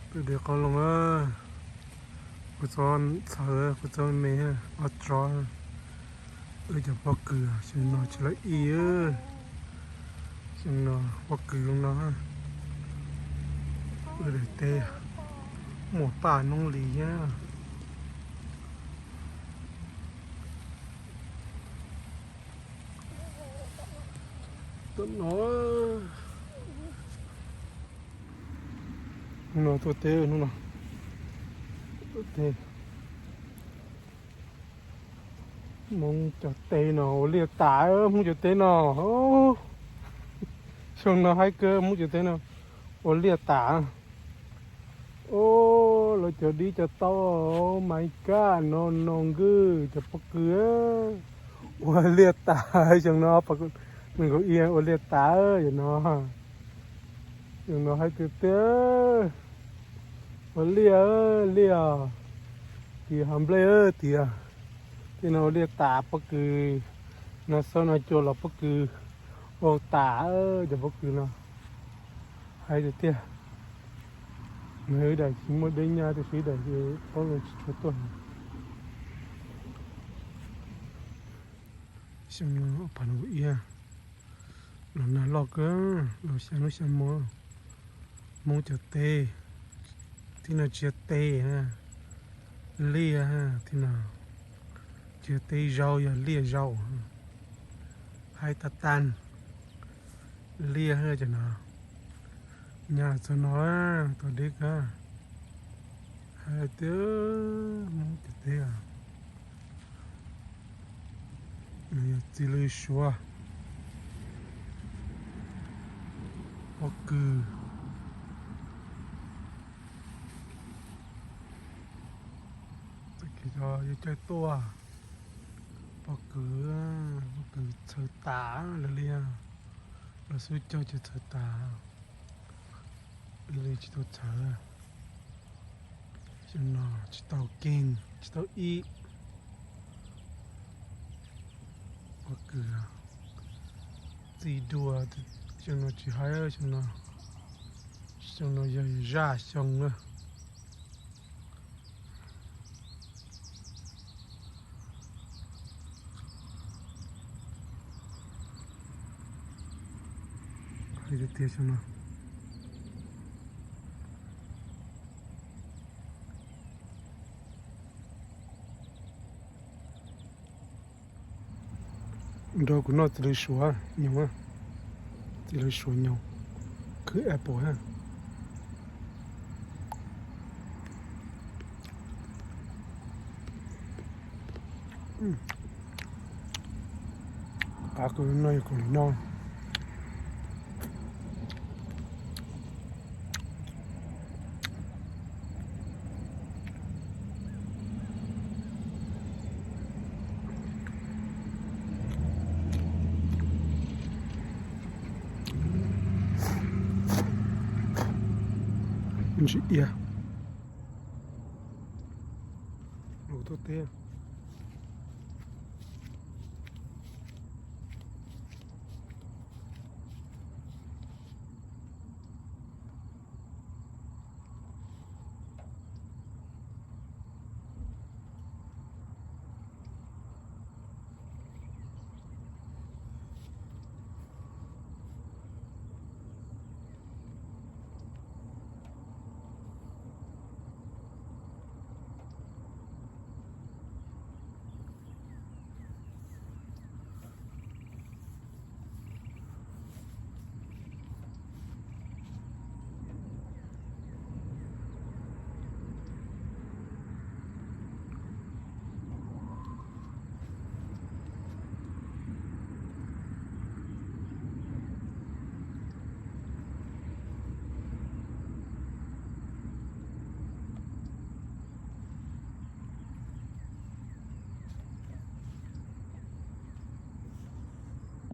Peb de qoob loo, kuv txob txhawv, kuv txob me me, ob tsob. Wb cov pob kws xyoo no tsis lawv ib, xyoo no pob kws zoo no. Wb daim teb muaj paj noob li thiab. Tom no, hnub no tuaj teb, hnub no tuaj teb. Hmoob cov teb no ua liaj tas, Hmoob cov teb no. Xyoo no haib kawg, Hmoob cov teb no ua liaj tas. Lawv cov dib cov taub, oh my god, no no nkawd cov pob kws ua liaj tas. Xyoo no nees nkaum ib ua liaj tas yom no. Xyoo no haib tiag tiag. Ua liaj, liaj, tias ho nplej tias, tej no ua liaj tas pob kws. No xab no cua los pob kws ua tas, cov pob kws no. Haib tiag tiag. Nws daim tsis muaj dej nyab tiam sis daim paub zoo tsis tshua tuaj. Xyoo no ob phav nees nkaum ib, los nag loj kawg, los xya hnub xya hmo. Hmoob cov teb, tib no tsis yog teb, liaj, tib no tsis yog teb zaub, yog liaj zaub. Haib tag tag, liaj cov no. Nyab txog no, tau deb kawg. Haib tiag, Hmoob cov teb. Nws yog txiv lws suav, pob kws. Tag kis yog caij tuaj, pob kws, pob kws txhawv tas lawm li. Los xub cog ces txhawv tas li, tsis tau txhawv. Xyoo no tsis tau keeg, tsis tau ib. Pob kws txi dua, xyoo no tsis haib, xyoo no, xyoo no yog zaj xyoo na. Haib tiag tiag xyoo no. Nrog kuv noj txiv lws suav nyoos, txiv lws suav nyoos, khwv apple ha. Qab kawg no yog kaum lim no. Ntsib ia, tuaj teb.